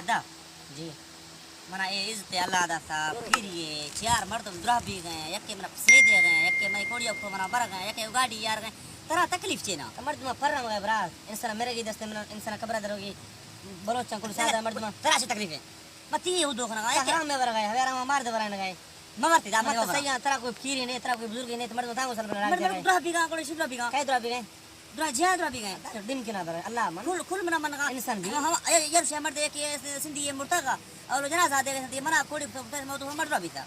دا۔ جی۔ منا اے عزت اللہ داتا، پھیری اے، چیار مردم دراہ بیگ ایں، یکے منا پسے دیگ ایں، یکے منی کوڑی اکو منا برگ ایں، یکے گاڑی یارگ ایں۔ ترا تکلیف چے نا؟ تو مردم پرم گئے برات، انسان مرگی دستے من، انسان قبر دروگی، بلوچاں کل سادہ مردم۔ ترا چے تکلیف اے؟ ما تی ہو دو کھنا گئے۔ حرام میں ورگ اے، ہمیں حرام مار دے ورائن گئے۔ ما ورتی دا، ما ما تو ورگ۔ سیاں، ترا کوئی پھیری نہیں، ترا کوئی بزرگی نہیں، تو مردم تانگو سر بنا مردم دراہ بیگ ایں، کوڑی شی دراہ بیگ ایں۔ کئے دراہ بیگ ایں؟ دراہ جہاں دراہ بیگ ایں۔ دل کے نہ برے، اللہ من۔ کل، کل منا من گا۔ انسان بھی۔ ہاں، ہاں، اے، یار شے مرد کہ سندھی اے مرتگا، اور جنازہ دے سندھی منا کوڑی تو، تو، تو مرد دراہ بیتا۔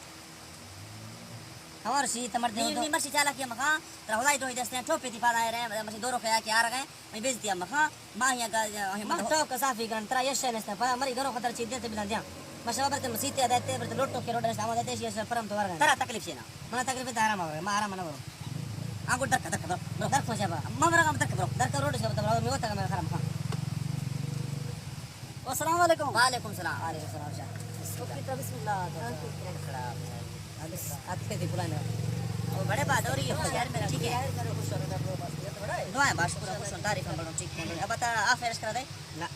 ہمار شی تے مرد نی، دو۔ نی مرشی چالا کیا مخا، ترا خدای تو دستے ٹوپی دی پادا رہے، مرشی دو رو کیا کہ آ رہے، میں بیچ دیا مخا، ما ہی کا، ہی ما مطلب تو کا صافی کرن، ترا یہ شے نستا، پر مری گھروں خطر چیز دیتے بنا دیا۔ ما شباب برتے مسیت تے دیتے، برتے لوٹو کے روڈ رستا، ما دیتے شی پرم تو ورگا۔ ترا تکلیف چے نا؟ منا تکلیف دارا ما، ما آرام نہ ورو۔ آ گو درک، درک، درک، درک۔ درک ہو جابا۔ ما مرا درک، درک۔ درک روڈ سے بتا، میو تک میرا خرم۔ السلام علیکم۔ وعلیکم السلام۔ وعلیکم السلام شاہ۔ اوکے، تو بسم اللہ۔ خراب۔ بس آتے دی بلانا۔ او بڑے بات ہو رہی ہے، یار میرا ٹھیک ہے۔ دعائیں باش پورا خوش ہوں، تعریف ہم بڑھوں، ٹھیک ہے۔ اب بتا، آ فیرش کرا دے؟ نا۔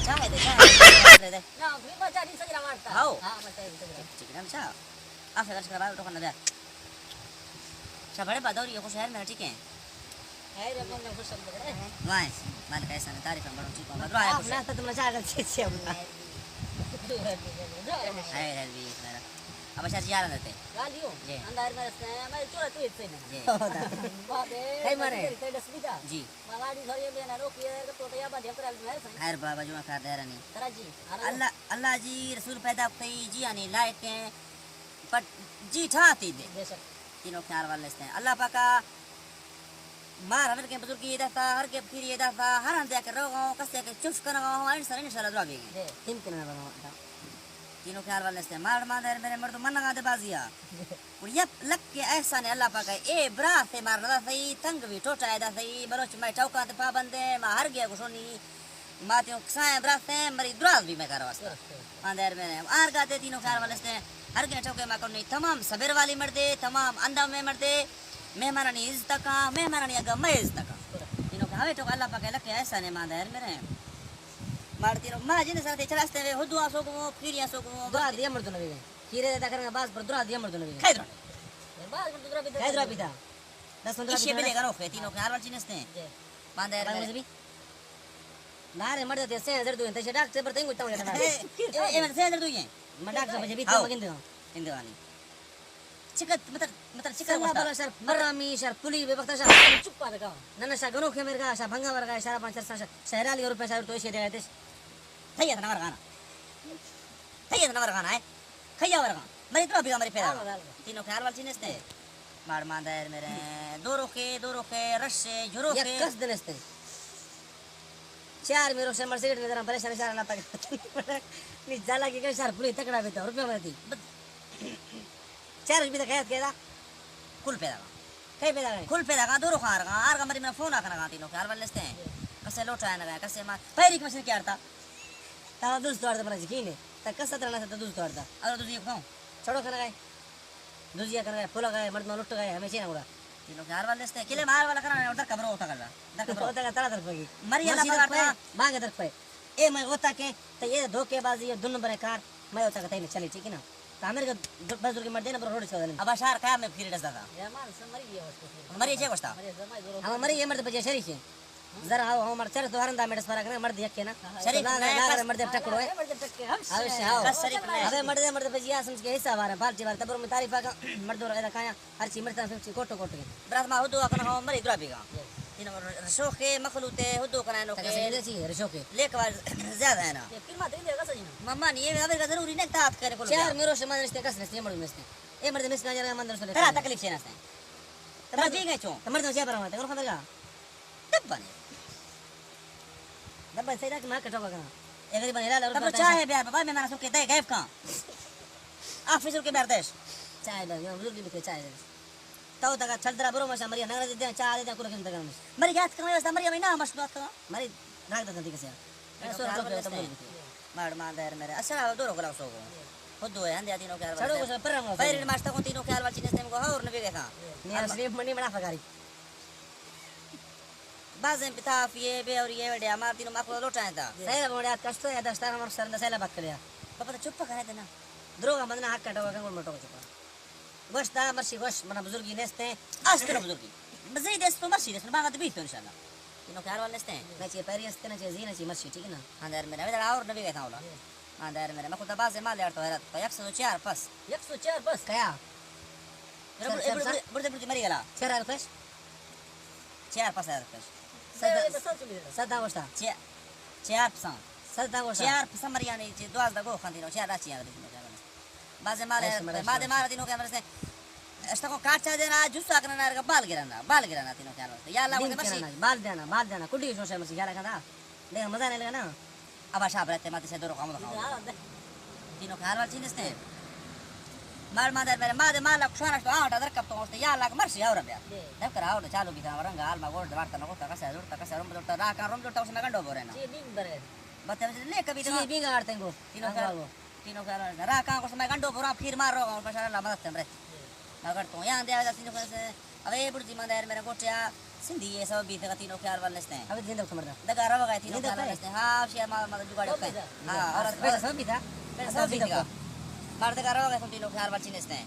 چاہے دے، چاہے دے، چاہے دے۔ نا، بھی بچا نہیں سجرا مارتا۔ ہاؤ۔ ہاں، بچا نہیں سجرا۔ ٹھیک ہے، اچھا۔ آ فیرش کرا، تو کھانا دے۔ اچھا، بڑے بات ہو رہی ہے، خوش ہے میرا، ٹھیک ہے۔ خیر ہے، من خوش ہم بڑے۔ وائے، مالک احسان تعریف ہم بڑھوں، ٹھیک ہوں۔ بدرو آیا خوش ہے۔ نا، تو تم نے چاہ کر چیز سے ہم۔ خیر ہے، بھی خیر۔ اب اچھا، جی، آ رہا تھے۔ گالیو۔ جی۔ اندر میں رستے ہیں، میں چورا تو اتنے میں۔ جی۔ بابے۔ کئی مارے؟ تیرے دس بیجا۔ جی۔ مواڑی سوری میں نہ روکی ہے، تو تو یا بندے کرا میں سائیں۔ خیر بابا، جو کار دے رہنی۔ ترا جی، آ رہا ہے۔ اللہ، اللہ جی، رسول پیدا کئی جی، یعنی لائق ہیں۔ پٹ جی ٹھاتی دے۔ بے شک۔ تینوں خیال والے سے۔ اللہ پاکا مار ہمر کے بزرگی دستا، ہر کے پھیری دستا، ہر ہندے کے روگا ہوں، کسے کے چف کنگا ہوں، انسان انشاءاللہ دعا بیگے۔ جی۔ تین کنگا بنا۔ تینوں خیال والے سے۔ مار مان دے میرے مردم من لگا دے بازیا۔ اور یہ لک کے احسان اللہ پاکا، اے برا سے مار نہ صحیح، تنگ بھی ٹوٹا ہے دا صحیح، بلوچ میں چوکا تے پابندے، ما ہر گیا گشونی۔ ماتے کسائیں براتیں، مری دراز بھی میں کار واسطہ۔ درست، درست۔ آن دیر میں آر گاتے تینوں خیال والستے، ہر گنے چوکے ما کرنی تمام صبر والی مردے، تمام اندام میں مردے، مہمانانی عزت کا، مہمانانی اگا میں عزت کا۔ درست۔ تینوں کہ ہمیں تو اللہ پاک لکے ایسا نے مان دیر میرے۔ مار تینوں ما جن ساتے چلاستے وے، ہدو آسو کو، پھیری آسو کو، درا دیا مردو نبی گئے۔ کیرے دا کرنا باز پر درا دیا مردو نبی گئے۔ کھے درا۔ باز پر درا بھی کھے درا بھی دا۔ دس پندرہ ایشی بلے کرو، تینوں خیال والی چیز نستے۔ جی۔ باندے بھائی مجھے بھی۔ نارے مرد تے سے درد ہوئے، تے ڈاکٹر پر تینگو تاؤں جاتا۔ اے، اے، اے، سے درد ہوئے۔ میں ڈاکٹر پر جبھی ہاؤ۔ تاؤں گندے ہوں۔ گندے وانی۔ چکت، مطلب، مطلب، چکت سلا واسطہ۔ بلا شر، مرامی شر، پلی بے وقت شر۔ چپ پا دکا۔ نہ، نہ، شر گنو کے میرے کا، شر بھنگا ورگا، شر پانچ شر، شر، شر علی روپے شر تو ایشی دے گئے تھے۔ تھئی ہے نمبر گانا۔ تھئی ہے نمبر گانا ہے۔ کھیا ورگا۔ مری تو ابھی ہماری پیدا۔ ہاں، ہاں۔ تینوں خیال والی چیز نستے۔ ماڑ ماندر میرے۔ دو روکے، دو روکے، رشے، جروکے۔ یک کس دنستے۔ چار میرو سے مرسیڈ میں ذرا پریشان شار نہ پک۔ نی جالا کی کہ شار پوری تکڑا بیتا، روپیہ مرتی۔ چار روپیہ تک حیات کہدا۔ کل پیدا۔ کئی پیدا گئے؟ کل پیدا گا، دورو خار گا، آر گا مری من فون آکھنا گا تینوں خیال والے استے ہیں۔ کسے لوٹا ہے نہ گئے، کسے مار۔ پیری کمشن کیا آرتا؟ تا دوست دوار دا بنا یقین ہے۔ تا کس طرح نہ تا دوست دوار دا۔ اور دوزی کھاؤں؟ چھڑو کھنا گئے۔ دوزی کھنا گئے، پھولا گئے، مرد ما لوٹ گئے، ہمیں چینا گڑا۔ تینوں خیال والے استے ہیں۔ کلے مار والا کھنا، اور در قبرو ہوتا کر رہا۔ در قبرو۔ ہوتا کر ترا در پگی۔ مری اللہ مرشی در پگی۔ پائے، بانگ در پائے۔ اے میں ہوتا کہ، تو یہ دھوکے بازی، یہ دو نمبر ہے کار۔ میں ہوتا کہ تینے چلی، ٹھیک ہے نا؟ تو ہمیں بزرگ مردے نا، برو روڈ چھوڑ دے۔ اب اشار کیا میں پھر ڈس دادا۔ مری جے گوشتا۔ ہم مری یہ مرد بجے شریف ہے۔ ذرا ہاو، ہاو مرد چرس تو ہرندا میڈس پارا کنا، مرد یک ہے نا۔ شریف تو لاغر، لاغر مرد ٹکڑو ہے۔ اوش ہاو۔ بس شریف نے۔ ابے مرد، مرد بجیا سمجھ کے حصہ وارا، پارٹی وارا، تبر میں تعریف آگا، مرد اور ادا کایا، ہر چی مرتا سمجھ کے کوٹو کوٹو کے۔ برات ما ہدو اکن ہاو مری درا بیگا۔ تین رشوخ کے مخلوط ہے، ہدو کنا نو کے۔ رشوخ کے۔ لیک وار زیادہ ہے نا۔ ماما نہیں ہے، ابے کا ضروری نہیں، تات کرے کو۔ چار میرو شما نشتے کس نشتے، مرد نشتے۔ اے مرد مسکا جرا مندر سلے۔ ترا تکلیف سے نشتے۔ تمر دی گئے چون؟ تمر تو جے برا مت، کون خبر گا؟ دبا نے۔ دبا سے ڈاک ما کٹو کا۔ اے غریب نے لا۔ تب چاہے بیار بابا، میں منا سو کے دے گیف کا۔ آفیسر کے بیار دیش۔ چاہے بیار، میں بزرگ بھی چاہے دیش۔ تو تک چل درا برو، ماشا مریا نگر دے، چاہ دے، کل کن تک۔ مری یاد کرو، مریا میں نہ مشکل بات کرو۔ مری راگ دے دی کسے۔ ماڑ ماندر میرے۔ اچھا، دورو گلاو سو گو۔ خود دو ہے، ہندے آدینو کے ہر چھڑو واسطے۔ کو سر پر رنگو۔ پیرین ماشتا کو تینوں خیال والی چیز تم کو اور نبی گئے تھا۔ نہیں، اصلی منی منا فکاری۔ لازم پتا فیے بے اور یہ وڈیا مار تینوں ماکو لوٹائیں تا۔ جی۔ سیلا بوڑیا کشتو یا دشتار مر سرندا سیلا بکلیا۔ پپا تو چپ کرے تے نا۔ دروگا بندنا حق کٹو گا گول مٹو چپ۔ گوشت دا مرشی گوشت، منا بزرگی نیست ہیں۔ آست نہ بزرگی۔ بزرگی دیست تو مرشی دیست، باغت بیت تو انشاءاللہ۔ تینوں خیال وال نیست ہیں۔ نہ چی پیری است، نہ چی زی، نہ چی مرشی، ٹھیک ہے نا؟ ہاں دیر میرا، میرا اور نبی گئے تھا اولا۔ ہاں دیر میرا، میں خود باز مال یار تو حیرت، تو یک سو چار پس۔ یک سو چار پس؟ کیا؟ بڑے، بڑے، بڑے، بڑے مری گلا۔ چار پس۔ چار پس آیا پس۔ صدا، صدا گوشتا۔ چیا-، چار پساں۔ صدا گوشتا۔ چار پساں مریانی چی دوازدہ گو خان تینوں، چار راچی آگے تینوں کیا بنس۔ بازے مال، بازے مال تینوں کیا بنس۔ اشتکو کاٹ چا دینا، جوسا کرنا، بال گرانا، بال گرانا تینوں کیا بنس۔ یا اللہ، بال دینا، بال دینا، کڈی شوشے مسی، یا لگا دا۔ دیکھ، مزہ نہیں لگا نا۔ ابا شاہ برتے ماتے سے دورو کامو دکھاؤ۔ تینوں خیال وال چی نیست ہیں۔ مال ما در میرے، ما دے مال کشانا تو آٹا در کب تو ہوستے، یا اللہ مرشی اور بیا۔ دب کر آؤ چالو بیتا ورنگ حال ما گوڑ دوار تنو تک سے زور تک سے روم دوتا را کان روم دوتا اس میں گنڈو بورے نا۔ چی بینگ برے۔ بتے لے کبھی تو چی بینگ آڑتے گو۔ تینوں خیال، تینوں خیال وال۔ را کان کو میں گنڈو بورا پھر مار رو، ماشاءاللہ مدد تمرے۔ مگر تو یہاں دے آ جاتی نو سے۔ اوے بڑی ماں دیر میرا گوٹیا سندھی ہے، سب بیت کا تینوں خیال وال نیست ہیں۔ ابھی زندہ تو مردا۔ دگا رو گئے تینوں خیال وال نیست ہیں۔ ہاں، شیا ما، ما جگاڑ کرتے ہیں۔ ہاں، اور پیسہ سب بیتا۔ پیسہ سب بیتا۔ مرد کا رو گئے تینوں خیال وال چی نیست ہیں۔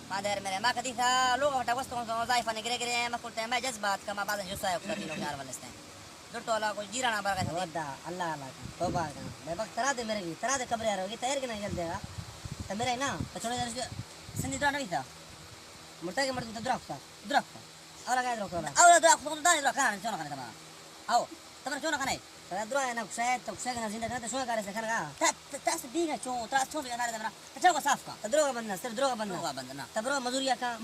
ماں دیر میرے، ما کدی تھا لوگ ہٹا وستوں تو زائفہ نے گرے گرے ہیں، ما کرتے ہیں، میں جذبات کا ما بازن جو سایہ تینوں خیال وال نیست ہیں۔ دو ٹولا کو جیرانا بار گئے تھے۔ ودا، اللہ اللہ کا، توبہ کا۔ بے بخت ترا دے میرے بھی، ترا دے قبر یار ہوگی، تیر کے نہیں جل دے گا۔ تو میرے نا، تو چھوڑے جلدی، سندھی درا نہیں تھا۔ مرتا کے مرتا درا کھتا۔ درا کھتا۔ اور لگا درا کھتا۔ اور درا کھتا، تو دانے درا کھانا، چونا کھانے تمام۔ آؤ، تمہارا چونا کھانے۔ ترا درا ہے نا، کشاید، تو کشاید نا زندہ کرنا، تو شونا کارے سے کھانا کا۔ تا، تا، تا سے بیگا چون، ترا چون بیگا نارے تمہارا۔ تو چاو کا صاف کا۔ تو دروگا بندنا، صرف دروگا بندنا۔ دروگا بندنا۔ تبرو مزوریا کا،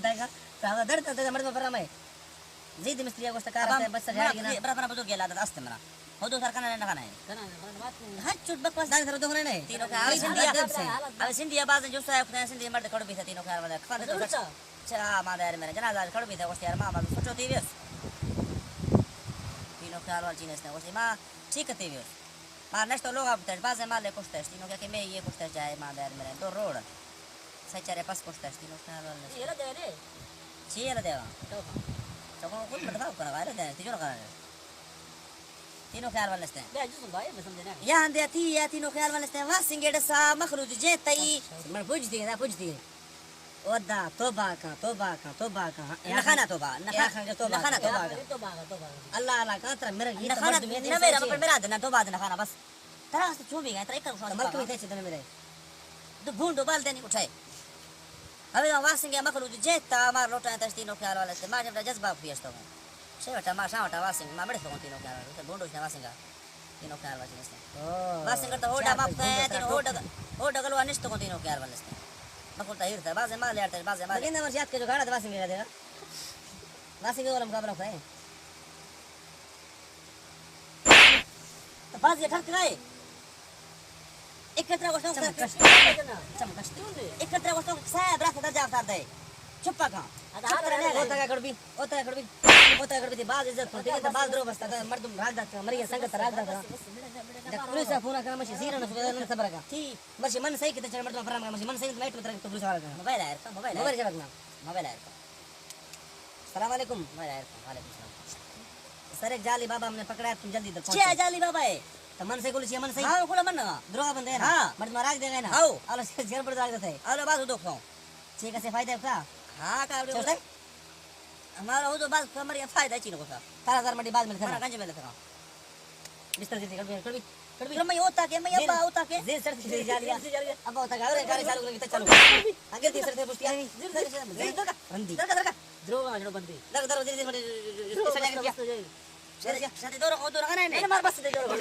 دائے کا، ترا درد، درد، مرد میں پرا میں۔ زید مستری گوشت کار ابا، است، بس گاڑی نا۔ برا، برا بزرگ یلا دست مرا۔ ہو دو سر کنا نہ کنا ہے۔ ہر چوٹ بکواس دان سر دو نے۔ تینوں خیال وال سندھی۔ اب سندھی آواز جو سا ہے، سندھی مرد کھڑو بھی تھا، تینوں خیال وال۔ کفن تو اچھا، ماں دیر میرے جنازہ کھڑو بھی تھا، گوشت یار ماما سوچو تھی ویس۔ تینوں خیال وال چینے اس نے گوشت ماں ٹھیک تھی ویس۔ مار نشتو لوگ اب تش، بازے مالے کشتش، تینوں کیا کہ میں یہ کشتش جائے، ماں دیر میرے دو روڑ۔ سچارے پس کشتش، تینوں خیال وال۔ چی یلا دے نے؟ چی یلا دے وا؟ تو خود مدفع کرا، غیر دے، تیجو کرا۔ تینوں خیال وال نیست ہیں۔ بے جسم بھائی، میں سمجھے نا۔ یا اندے تی، یا تینوں خیال وال نیست ہیں۔ وا سنگیڑ سا مخلوق جے تئی۔ من پوچھ دی، نا پوچھ دی۔ او دا، توبہ کا، توبہ کا، توبہ کا۔ نہ خانا توبہ، نہ خانا توبہ، نہ خانا توبہ۔ توبہ کا، توبہ کا۔ اللہ، اللہ کا ترا میرا یہ نہ خانا، نہ میرا، پر میرا دے، نہ توبہ دے، نہ خانا بس۔ ترا است چون بیگا، ترا ایک کر تو ملک میں تے چدن میرے۔ دو بھونڈو بال دینی اٹھائے۔ ہمیں واسنگ مخلوق جیتا مار لوٹا تشتی نو خیال والے سے، ما جب جذبہ پیش تو۔ شے وٹا ما شاہ وٹا واسنگ، ما مڑے تو تینوں خیال والے سے، بھونڈو سے واسنگا۔ تینوں خیال والے سے۔ او، واسنگ تو ہوڈا ما پتے، تینوں ہوڈا، ہوڈا گلوا نشت کو تینوں خیال والے سے۔ مخلوق تاہیر تھا، بازے مال یار تھا، بازے مال۔ لیکن نمبر یاد کے جو گاڑا واسنگ دے گا۔ واسنگ والا مقابلہ ہے۔ تو باز یہ ٹھڑک گئے۔ ایک کترا گوشتوں، چمکش۔ چمکش۔ ایک کترا گوشتوں، سایہ برات درجہ افتار دے۔ چپا کھا۔ چپ کرنے لگے۔ ہوتا کیا کڑبی؟ ہوتا کیا کڑبی؟ ہوتا کیا کڑبی تھی؟ باز عزت کرتی ہے، تو باز درو بستا تھا، مردم راگ دا، مری سنگت راگ دا۔ جب پولیس فون کرنا، مشی زیرہ نہ سکتا، نہ صبر کا۔ ٹھیک۔ مشی من صحیح کتے چلے، مردم فرام کا، مشی من صحیح تو میں تو پولیس والا کا۔ موبائل آئے، موبائل آئے۔ موبائل جب رکھنا۔ موبائل آئے۔ السلام علیکم۔ وعلیکم، وعلیکم السلام۔ سر، ایک جعلی بابا ہم نے پکڑا ہے، تم جلدی ادھر پہنچو۔ کیا جعلی بابا ہے؟ تو من سے گولی چیئے، من سے؟ ہاں، گولا من نا۔ دروغ بندے نا۔ ہاں۔ مرد مراک دے گئے نا۔ ہاؤ۔ اولا سے جر پر داگ دیتے۔ اولا بات دو کھاؤ۔ چیئے کسے فائدہ ہے؟ ہاں، کا چلتے؟ ہمارا ہو تو بات کمر یا فائدہ چین کو تھا۔ تارا تار مڈی بعد ملتے نا۔ گنج ملتے نا۔ بستر دے، کڑ بھی، کڑ بھی، کڑ بھی۔ میں ہوتا کے، میں ابا ہوتا کے۔ زیر سر سے جا لیا۔ ابا ہوتا کے، اور کارے چالو کر کے چالو۔ اگر تیسرے سے پوچھتی ہے۔ زیر، زیر، درکا، درکا۔ دروغ آ جڑو بندے۔ درکا، درکا، زیر، زیر، زیر۔ سر جا کے کیا؟ سر جا، سر دور، دور کھانا ہے نہیں۔ مار بس دے دور۔